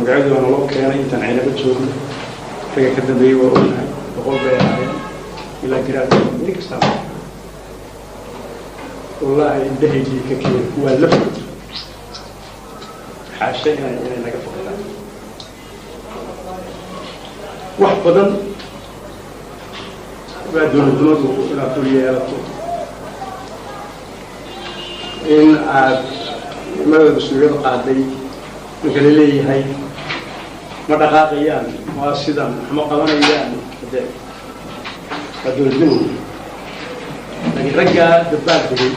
Magacyadii waana loo keenay intaan Caynaba joogno. Ragga ka dambeeyey waa ognahay, 100 bay ahaayeen ilaa garaad nin kastaa. Wallaahi indhahaygii ka keen waa laftooda, xaashe inay naga foqdaan wax badan baa dowladnimadu inaad ku yeelato, in aad madada mas-uuliyad qaaday. Marka la leeyahay ma dhaqaaqayaan, waa sidan, ma qabanayaan, de waa dowladnimo. Laakiin raggaa dabaal degay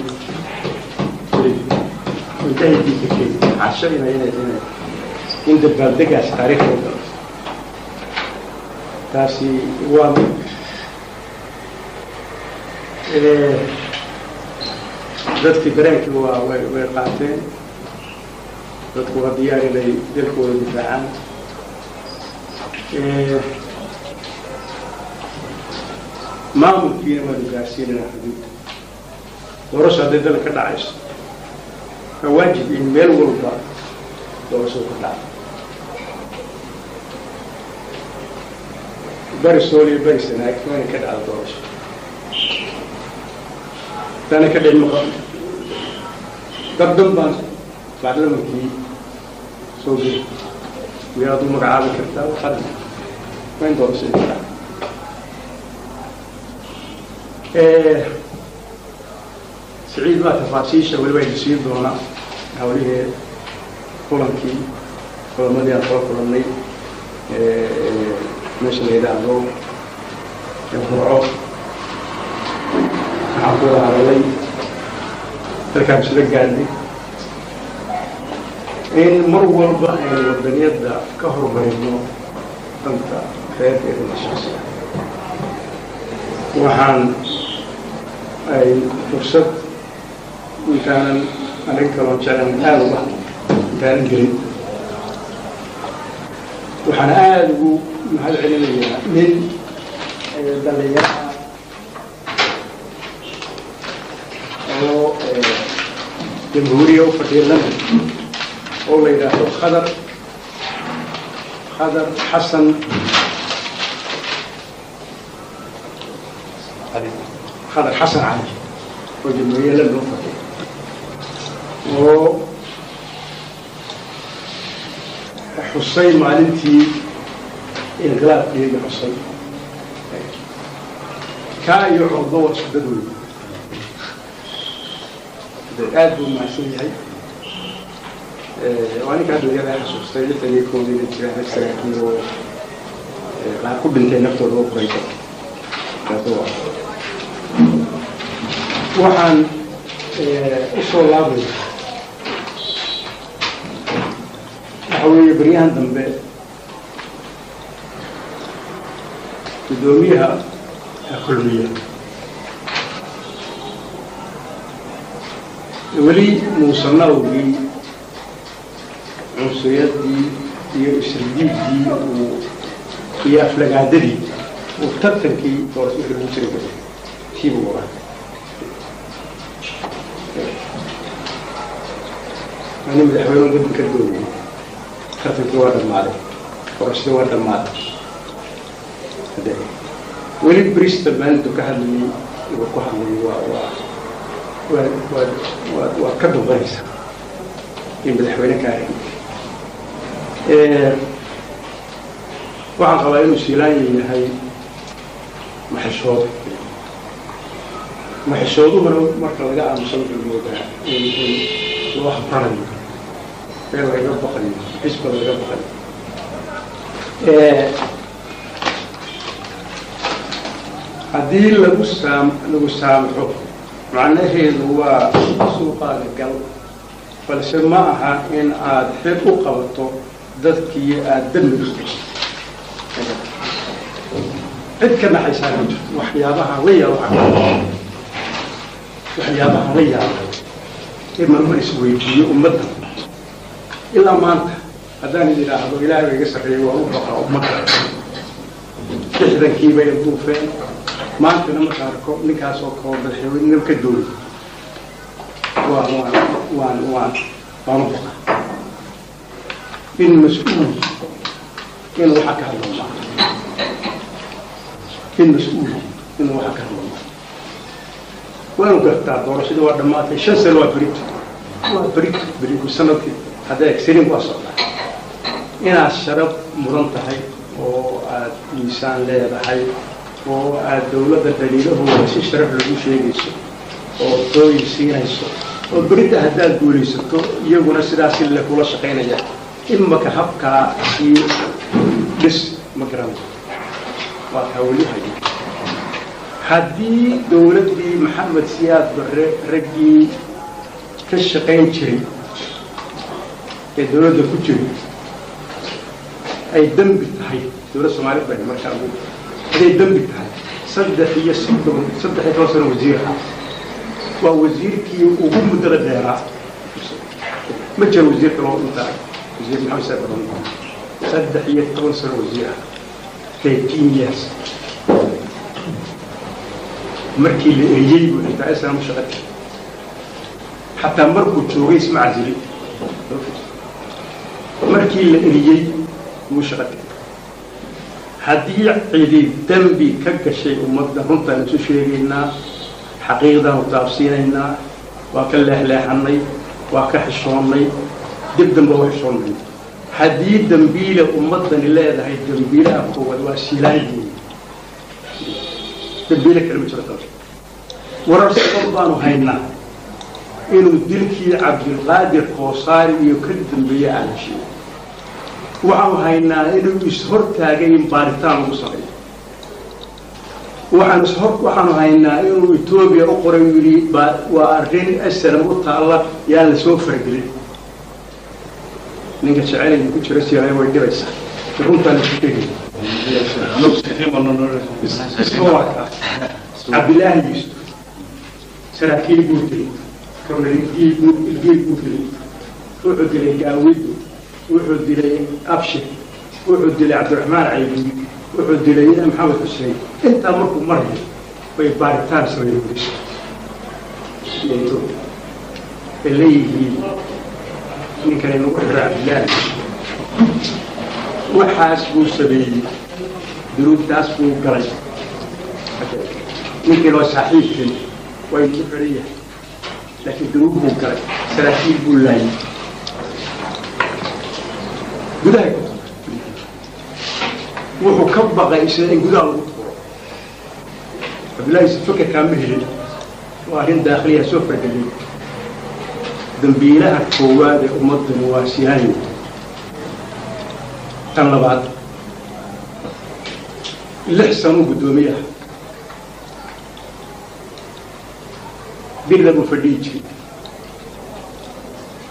intahaydii ka keen, xaasho inay in dabaaldegaas taariikhda u galo. Taasi waa mid. Dadkii dareenkii waa way qaateen. Dadku waa diyaar inay dalkooda difaacaan. Maamulkiina waanu gaarsiinanaa xuduudda. Doorasho hadday dalka ka dhacayso, waa waajib in meel walba doorashadu ka dhacdo. Bari Sool iyo bari Sanaag waa inay ka dhacdo doorasho. Haddaana ka dhicin, maqa dad dhan baan baarlamankii soo geli, miyaad u magacaabi kartaa? Waxaad waa in doorasho ka dhacdo. Siciid baa tafaasiisha weliba idin siin doona hawlihii kulankii, kulamadii aan kula kulannay meesha la yidhaahdo Burco. Waxaan ku wada hadalay dalkaan isla gaadhnay in mar walba aynu wadaniyadda ka horumarino danta reerka iyo danta shaksiga. Waxaan ay fursad intaanan arrin kaloon jeclan aada uga hadlo intaanan gelin, waxaan aada ugu mahad celinayaa nin dhalinyaro ah oo Jamhuuriya u fadhiya London oo la yidhaahdo Khadar Xasan, Khadar Xasan Cali, oo Jamhuuriya London u fadhiya, oo xusay maalintii inqilaabkeedii xusay. Kaa iyo Curdo waa isku dad wey. Aad buu mahadsan yahay. Waa ninkaa dhalinyarada xasuustay 61-dii inay jiraan rag saraakiil oo qaar ku dhintay naftooda oo quraysa. Taas waa. Waxaan usoo laabaya waxa weeye, baryahan dambe guddoomiyaha Kulmiya weli muusanawgii cunsuriyadii iyo isridiidii uu iyo aflagaadadii uu tartankii doorasho wixii lagu jiray gabay tiibuu wadaa. Ani madaxweyne waddanka doonayay, tartankii waa dhammaaday, doorashadii waa dhammaaday. Hade weli Bristol maalintu ka hadlayay uu ku hadlayay waa ka dambanaysa in madaxweyne ka ahayn. Waxaan qabaa inuu Siilaanya yahay maxishood. Maxishooduhuna marka laga aamusan wuxuu moodaa in loo habranayo, meel lagaga baqayo, xisba lagaga baqayo. Haddii lagu saam lagu saamaxo, macnaheedu waa suuqaaga gal, balse ma aha in aad xil u qabato dadkii aada dembiga ku jirto. Cid ka naxaysaa ma jirto. Waxyaabaha la yaabo, waxyaabaha la yaabo ee marmar isweydiiyo ummadda ilaa maanta, haddaan idhaahdo Ilaahay ba iga sarreeyay, waan u baqaa ummadda. 60-kii bay duufeen, maantana marka arko ninkaasoo kao madaxweynenimo ka doonay, waan waan waan waan waan u baqaa in mas-uul Inuu waxa ka hadlo maaha, nin mas-uul inuu waxa ka hadlo maaha. Waa inuu gartaa doorashadii waa dhammaatay, 5 sano waa berito, waa berito, berigu sanadkii hadda excelin waa socdaa. Inaad sharaf mudan tahay oo aad miisaan leedahay oo aad dawladda dhaliilahooda si sharaf lagu sheegayso oo tooyin siinayso oo berita haddaad guulaysato iyaguna sidaas le kula shaqaynaya. Imaka habkaa sii dhis ma garanayo, waa kaa weli hayo. Haddii dawladdii Maxamed Siyaad Barre raggii ka shaqayn jiray ee dawladda ku jiray ay dembi tahay, dawladda Soomaaliyad baa markaa ugu hadday dembi tahay, 33, 13 sano wasiir ah, waa wasiirkii ugu muddada dheeraa. Ma jiro wasiir kaloo intaa wasiir Maxamed Siyaad Barre 13 sano wasiir ah, 13 years. Markii la eriyey buu xitaa islam u shaqa tagay, xataa markuu joogay isma casilay. Markii la eriyey wuu shaqo tagay. Haddii cidi dembi ka gashay ummadda, runtaan isu sheegaynaa, xaqiiqdaanu taabsiinaynaa. Waa ka leexleexannay, waa ka xishoonnay, dib dambe u xishoonnay. Haddii dembiile ummaddani leedahay, dembiilaha koowaad waa Siilaanyi, dembiile kale ma jiro dalka. Warar sabab baanu haynaa inuu dilkii Cabdilqaadir Koosaari iyo ka dambeeye aan heshiyo. Waxaanu haynaa inuu is-hortaagay in baaritaan lagu sameeyo. Waxaanu haynaa inuu Etoobiya u qoray, yidhi waa arrin SNM u taalla, yaan la soo faragelin. Ninka jecelaya ku jira siyaaya way dhibaysaa, runtaan isu sheegay. Cabdilaahi Yuusuf saraakiil buu dilay, Colonel Ilgeed buu dilay, wuxuu dilay Gaawido, wuxuu dilay Abshir, wuxuu dilay Cabdiraxmaan Caydi, wuxuu dilay Maxamed Xuseen. Intaa markuu marayo bay baaritaan sameeyeen booliiska Etoobiya, bay leeyihiin ninkani nagu xiro Cabdilaahi waxaas buu sameeyey, dunuubtaas buu galay, ninkiina waa saaxiibkeen, waa inagu xiran yahay, laakiin dunuub buu galay, saraakiil buu laayay. Gudaha ku wuxuu ka baqay isla in gudaha lagu tuuro. Cabdullahi si fekerkaa ma helin, waa arrin daakhiliya soo fargeliyay. Dambiilaha koowaad ee ummaddani waa Siyaani. Tan labaad, 6 sanuu guddoomiyaha birna buu fadhiyi jiray.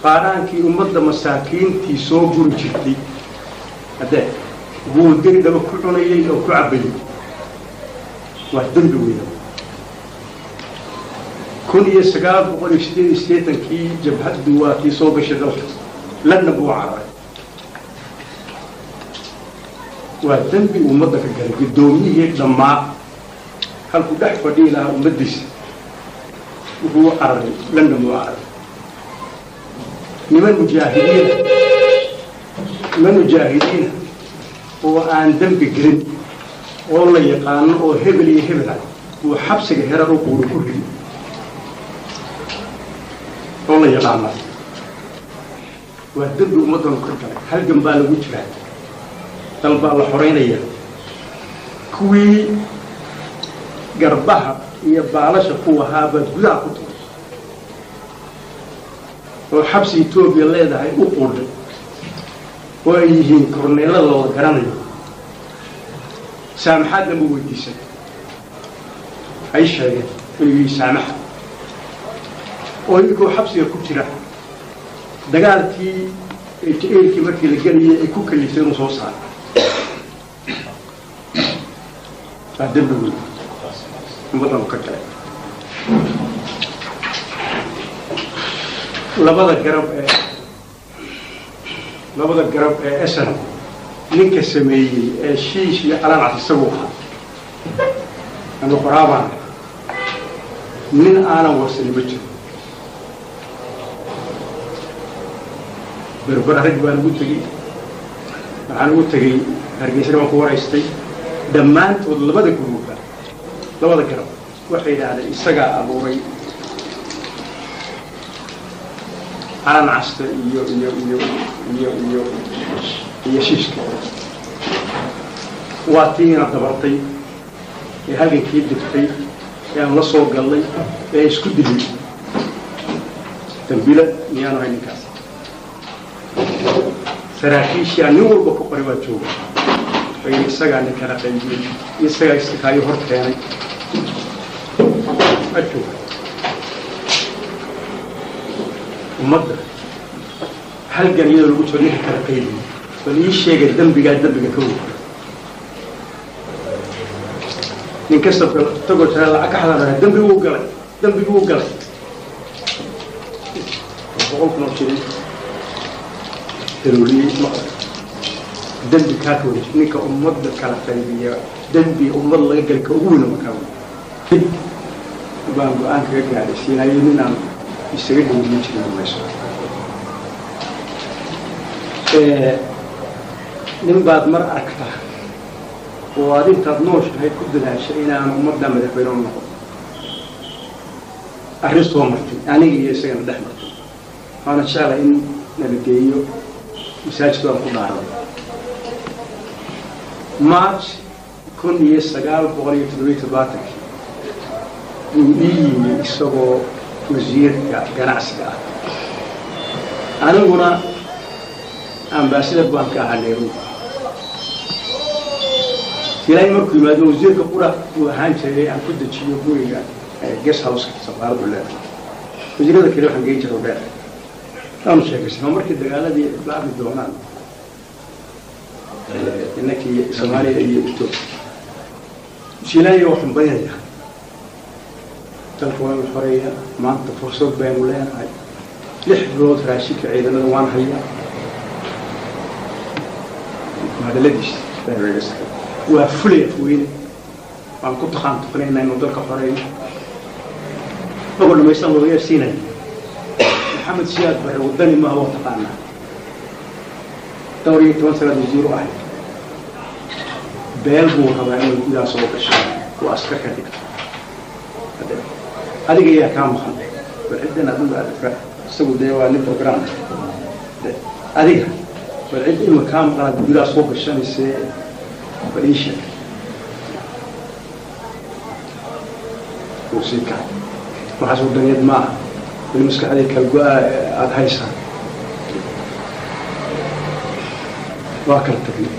Qaaraankii ummadda masaakiintii soo guri jirtay haddee buu dirdhaba ku cunayay oo ku cabbayay, waa dembi weyna. 1988-kii jabhaddu waa kii soo gashay dalka, London buu cararay. Waa dembi ummadda ka galay. Guddoomiyihii dhammaa halkuu dhex fadhiyi lahaa ummaddiisa wuxuu u cararay London buu cararay. Niman mujaahidiina, niman mujaahidiina oo aan dembi gelin oo la yaqaano oo hebel iyo hebel ah uu xabsiga Herar u quuro ku ridi oo la yaqaana, waa dembi ummaddanu ka galay. Halgan baa lagu jiraa, dal baa la xoreynaya. Kuwii garbaha iyo baalasha ku wahaa baad gudaha ku tuuray oo xabsi Etoobiya leedahay u quudhay oo ay yihiin korneelada la garanayo. Saamaxaadna ma weydiisan, hay sheegeen inuu yihi saamaxa oo idinkoo xabsiga ku jira dagaalkii 88-kii markii la gelayay ay ku kaliftay inuu soo saaro. Waa dembi weyn ummaddanu ka galay. Labada garab ee SNM ninka sameeyey ee Shiish iyo Calaan Cas isagu ahaa ama qoraabaan, nin aanan warsanin ma jiro. Berber rag baan ugu tegey. Waxaan ugu tegey Hargeysana, waan ku waraystay dhammaantood. Labada guruuba, labada garab, waxay yidhaahdeen isagaa abuuray calan casta iyo shiishka. Waa tiina dabartay ee halgankii dirtay ee aan la soo gallay ee isku dilay. Dambila miyaanu hay ninkaas? Saraakiishii aan nin walba ku qoray waa jooga bay. Isagaa nin kala qaybiyey, isagaa istikaayo hor keenay, waa jooga. Ummadda halgan iyadoo lagu jiro ninka kala qaybiyey, bal ii sheega dembigaa, dembiga ka wey. Nin kasta tagoo jira lacag ka xadaan, dembiguu galay, dembiguu galay, 100,000 oo shilin darooliyey maqal. Dembi kaa ka wareej ninka ummadda kala qaybiya, dembi ummad laga galay ka ugu weyn markaa dib baan go-aan kaga gaadhay. Siinaayo nin aan isaga dhowriyin jirin mayso. Nin baad mar aragtaa oo aad intaad nooshahay ku dadaasha inaan ummadda madaxweyne u noqon. Arrin soo martay aniga iyo isagana dhex martay, waana jeclay in nala geeyo masaajidka waan ku dhaaraday March 1977-kii buu ii yimi isagoo wasiirka ganacsiga ah, aniguna ambassador baan ka ahaa Nairobi. Ilaahay markuu yimaado wasiirka qura uu ahaan jiray aan ku dejiyo guriga guest house-ka safaaraddu leedahay. Wasiirada kale waxaan geyn jiray dheer. Waanu sheekaysnaa markii dagaaladii bilaabi doonaan inakii Soomaaliya iyo Etoobiya. Siilaanya waxaan baryayaa, dalka waa la xoreeya, maanta fursad baynu leenahay, 6 bilood raashinka ciidamada waan hayaa. Hadaladiis waa fulay afweyne, waan ku taqaan tuqnaynaa inuu dalka xoreeyo. Magoo dhamaystaan looga yeersiinaya. Maxamed Siyaad Bare waddani maaha, waa taqaanaa, dhowr iyo toban sanaad wasiir u ahayd. Beel buu rabaa inuu gudaha soo gasho oo askar ka dhigto. Adiga ayaa kaa maqan, bal ciddan adigu aad isagu dee waa nin program. Adiga bal cid ima kaa maqan aad gudaha soo gashanaysee, bal ii sheeg. Wuu sii kacay. Waxaas wadaniyad maaha, weli maskaxdii kala go-a aada haysaa. Waa kala tagnay.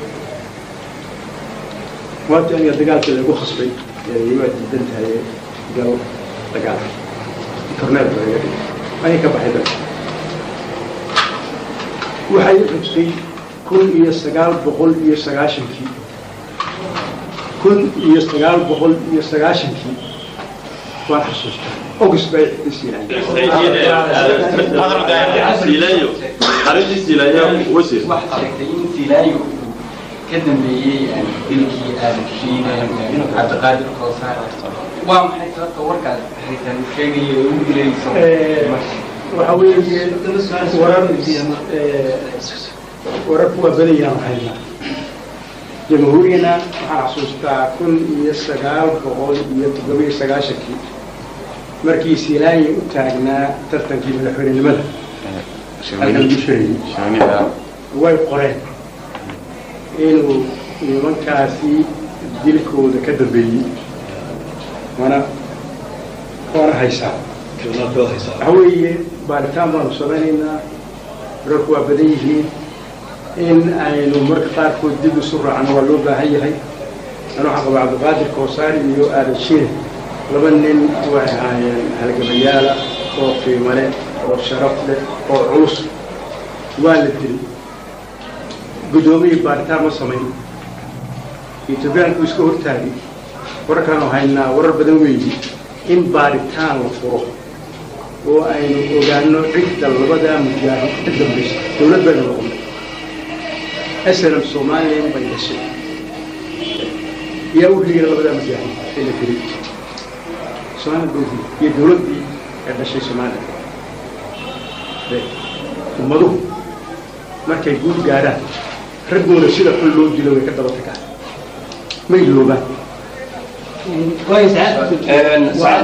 Waati aniga dagaalka lagu khasbay, waa diidan tahay gal dagaalka, korneel baa iga dhigay, aniga ka baxay dalka. Waxay i xigtay 1990-kii, 1990-kii waan xasuustaa, August bay xigtay. Siilaanyo, arrintii Siilaanyo, wasiir. Waxaad sheegtay in Siilaanyo uu ka dambeeyey dilkii Aadan Shiine, Cabdiqaadir Koosaar. Waa maxay sababta warkaas haysan uu sheegayo ee ugu dilayso? Waxa weeye, warar wararku waa badayaan. Haynaa Jamhuuriyana. Waxaan xasuustaa 1997-kii markii Siilaanya u taagnaa tartankii madaxweynenimada halkan lagu sheegay, way qoreen inuu nimankaasi dilkooda ka dambeeyey, waana haysaa. Waxa weeye, baaritaan baanu samaynaynaa. Wararku waa badan yihiin, in aynu marka qaarkood dib isu raacno waa loo baahan yahay. Anu waxaan qabaa Cabdiqaadir Koosaar iyo Aadan Shiine laba nin waxay ahaayeen halgamayaala oo qiimo leh oo sharaf leh oo culus. Waa la dilay. Guddoomiyii baaritaan ma samayn, Etoobiyaanku iska hortaagay. Wararkaanu haynaa warar badan weeyi. In baaritaan la furo oo aynu ogaano cidda labadaa mujaahid ka dambaysa. Dawlad baynu noqonay, SNM Somalilan bay dhashay. Yaa u hiira labadaa mujaahid ee la dilay? Somaliland bay uhiira iyo dawladdii ee dhashay Somaliland. Ummaduhu markay guul gaaraan Raggooda sida xun loo dilo way ka daba tagaan, ma iloobaan. Saacad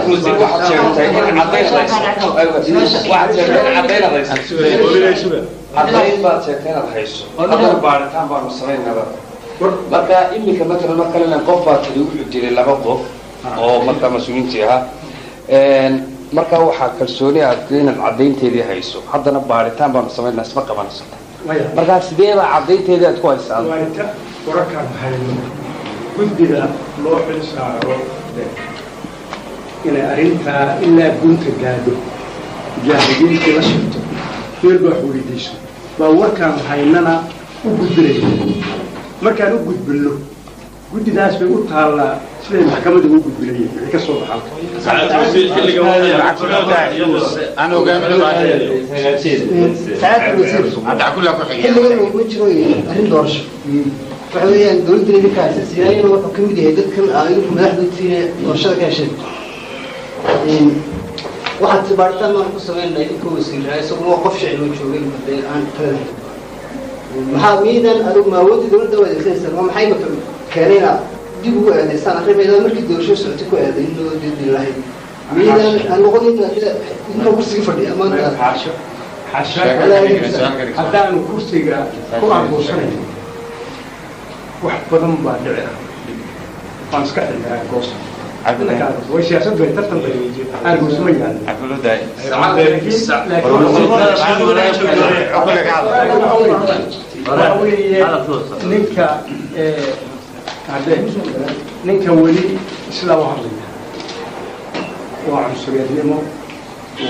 wasiir, waxaad sheegtay in caddayn hayso, waxaad sheegtay in caddayn aad hayso, caddayn baad sheegtay inaad hayso, haddana baaritaan baanu samaynaba. Marka iminka matalan mar kalena qof baa tiri wuxuu dilay laba qof oo markaa mas-uuliyiintii ahaa. Marka waxaa kalsooni aad inaad caddaynteedii hayso, haddana baaritaan baanu samaynaa, isma qabanayso. Markaa sidee baa caddaynteedii aad ku haysaa? Waarita wararkaan hayno, guddida loo xil saaro inay arrintaa ilaa gunta gaadho, mujaahidiintii la shirto, meel baa wax weydiiso, baa warkaan haynana u gudbinaya. Markaan u gudbinno, guddidaas bay u taallaa siday maxkamadda ugu gudbinayeen wixii ka soo baxaa. Saacadda wasiir, xilligan ma jiro arrin doorasho. Waxa weeyaan dowladda idinka haysa, Siinaayana wuxuu ka mid yahay dadkan aa idinku madaxdoodsiina doorashada ka hesheen. Waxaad baaritaan baan ku sameynaa idinkoo wasiiraa, isaguna waa qof shicib oo joogay dee aan talada. Maxaa miidan adigu ma awoodda dowladda u adeegsanaysaan? Waa maxay marka keenay inaad dib ugu eedaysaan arrimayda markii doorasho socotay ku eeday in loo diidi lahayd? Miidan aan noqonin idinkoo kursiga fadhiya maanta? Xaasho, xaasho, haddaanu kursiga ku argoosanayno wax badan baa dhici ah. Waan iska xilaa goosa way, siyaasad bay, tartan bay, argoosma yaal. Waxa weeye ninka hadde ninka weli sidaa u hadlaya waa cunsuriyadnimo,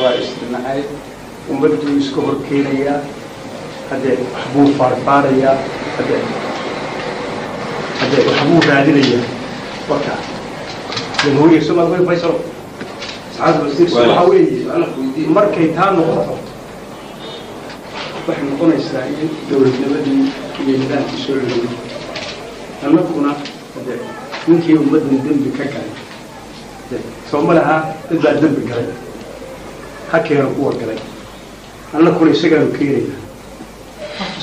waa isdhinacay, ummadduu iska hor keenayaa, haddee waxbuu faarfaarayaa, haddee waxbuu raadinayaa. Warka jamhuuriya Somaal Faysalo, waxa weeye markay taa noqoto, waxay noqonaysaa in dowladnimadii iyo nidaamkii soo celiyey. Annaguna hade ninkii ummaddan dembi ka galay soo ma laha, dad baa dembi galay, ha keeno kuwa galay, annaguna isagaanu keenaynaa.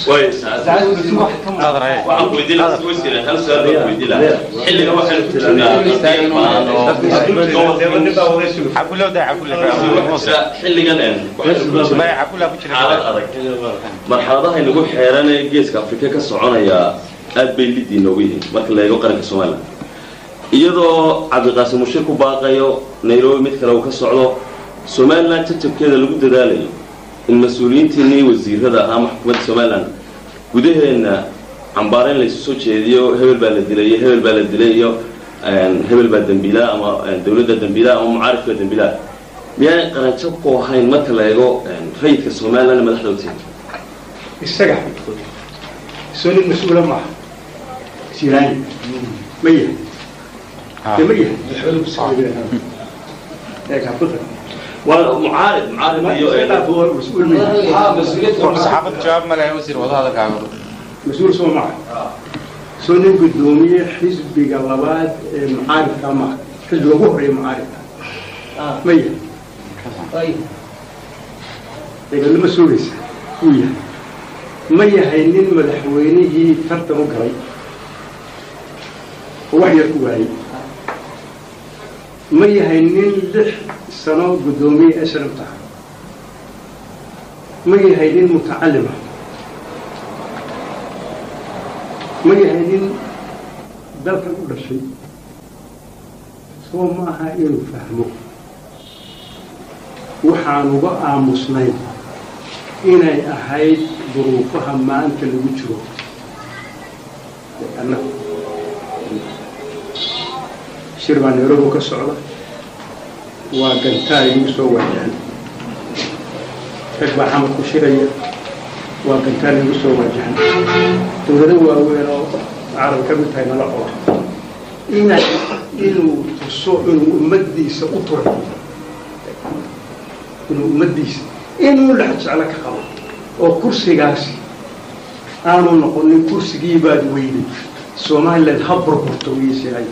Waxaan weydiin lahaa wasiir, hal su'aal baan weydiin lahaa. Xilliga waxaynu ku jirnaa xilligan xaalad adag, marxaladaha inagu xeeran ee geeska Afrika ka soconaya aad bay lidii noogu yihiin marka la eego qaranka Somaliland, iyadoo Cabdiqaasim mushir ku baaqayo Nairobi, mid kale uu ka socdo, Somaliland jajabkeeda lagu dadaalayo, in mas-uuliyiintiinii wasiirada ahaa maxkumadda Somaliland gudaheenna cambaara in laysu soo jeediyo, hebel baa la dilay iyo hebel baa la dilay iyo hebel baa dembiilaa ama dawladda dembiilaa ama mucaarifka dembiilaa, miyaanay qaranjab ku ahayn marka la eego rayidka Somaliland madaxda utiin? Isaga soo nin mas-uula maaha, Siiraani ma yahay de? Ma yahay? Waa mucaarid, mucaarid iyo mas-uul ma yahay? Saxaafadda jawaab ma leh wasiir, wada hadalkaaga. Mas-uul soo maaha? Soo nin guddoomiye xisbiga labaad ee mucaaridka maaha, xisbiga ugu horeeya mucaaridka ma yahay? Egalnimo sugaysa wuu yahay. Ma yahay nin madaxweynihii tartan u galay oo wax yar ku waayey? Ma yahay nin 6 sano guddoomiye SNM tahay? Ma yahay nin mutacalima? Ma yahay nin dalkan u dhashay? Soo ma aha inuu fahmo waxaan uga aamusnayn inay ahayd duruufaha maanta lagu jiro? Annagu shir baa Nairobi ka socda, waa gantaa igu soo waajahan. Rag baa Xamar ku shiraya, waa gantaa igu soo waajahan. Dowlado waaweyn oo carab ka mid tahay nala qora ina inuu tuso inuu ummaddiisa u turay, inuu ummaddiisa inuu lex jeclo ka qabo, oo kursigaasi aanu noqonin kursigii baad weyday, Somaliland ha burburto wiisihay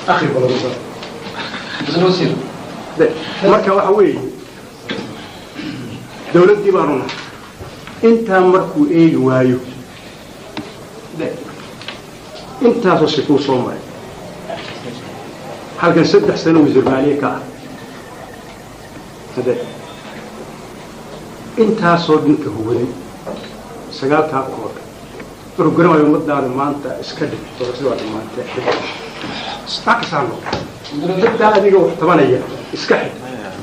akhri badan. Marka waxa weeye dawladdii baanu nahay. Intaa markuu eegi waayo, intaasoo sifuu soo maray halkan, 3 sano wasiir maaliye ka ah, hade intaasoo dhinka huwaday sagaalkaa koor, markuu garanayo ummadaada maanta iska dhig, doorashada waa dhammaantay, wax kastaa noqo, dadkaa adiga wax tabanaya iska xid,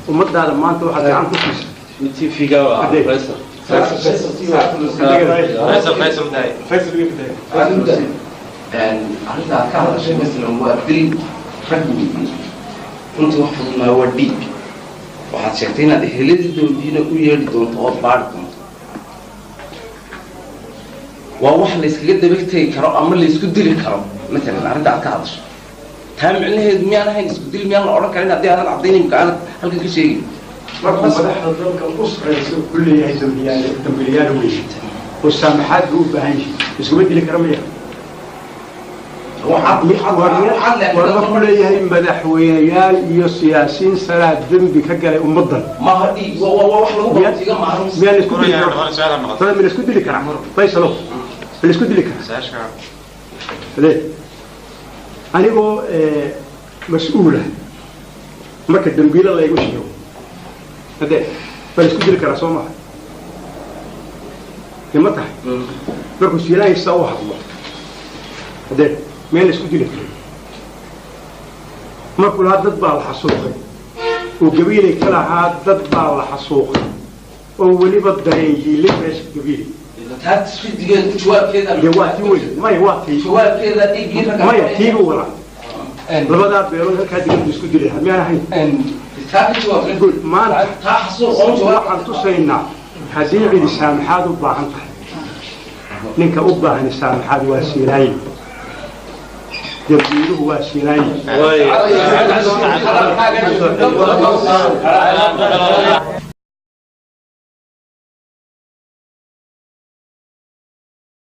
ummadaada maanta waxaad gacan ku siisa. TV-ga waa Faisal. Faisal, Faisal daay. Arrinta aad ka hadashay masalan waa dil rag weeye, runtii wax fudud maa, waa dhiig. Waxaad sheegtay inaad eheladii doontiina u yeedhi doonto ood baari doonto. Waa wax la yskaga daba tegi karo ama la isku dili karo. Matalan arrinta aad ka hadasho taa micnaheedu miyaan ahayn isku dil? Miyaan la odhan karin haddii aanad caddayn imka aanad halkan ka sheegin? Markuu madaxda dalka u sarraysa ku leeyahay dambiyaal, dambiilayaal weeye oo saamaxaad buu u baahan yahay, iskuma dili kara maya? Warma ku leeyahay madaxweyneyaal iyo siyaasiyiin saraa dembi ka galay ummaddan? Maaha dhiig, waa wax lagu baltiga maaha. Miyaa la isku dili karaa? Ma la isku dili karaa, Faysalo? Ma la isku dili karaa? Ade anigoo mas-uula marka dambiilo laygu sheego, hade waa la isku dili karaa, soo maha? De ma tahay markuu siilaaysa u hadlo, hade meel la isku dili karin? Markuu lahaa dad baa la xasuuqay oo Gabiilay ka lahaa dad baa la xasuuqay oo weliba dareen yiilay meesha Gabiilay. Taas fidigeedu jawaabkeeda. Dee waa tii wey, maya, waa tii. Jawaabkeeda dhiiggii ragga. Maya, tiiba walaa labadaa beelood halkaa degan buu isku dilay, miyaan ahayn? Taa ka jawaab. Good, maanta taa xasuuq oon jawaab. Waxaan tusaynaa haddii cidi saamaxaad u baahan tahay, ninka u baahan saamaxaad waa Siilaayi, dambiiluhu waa Siilaayi.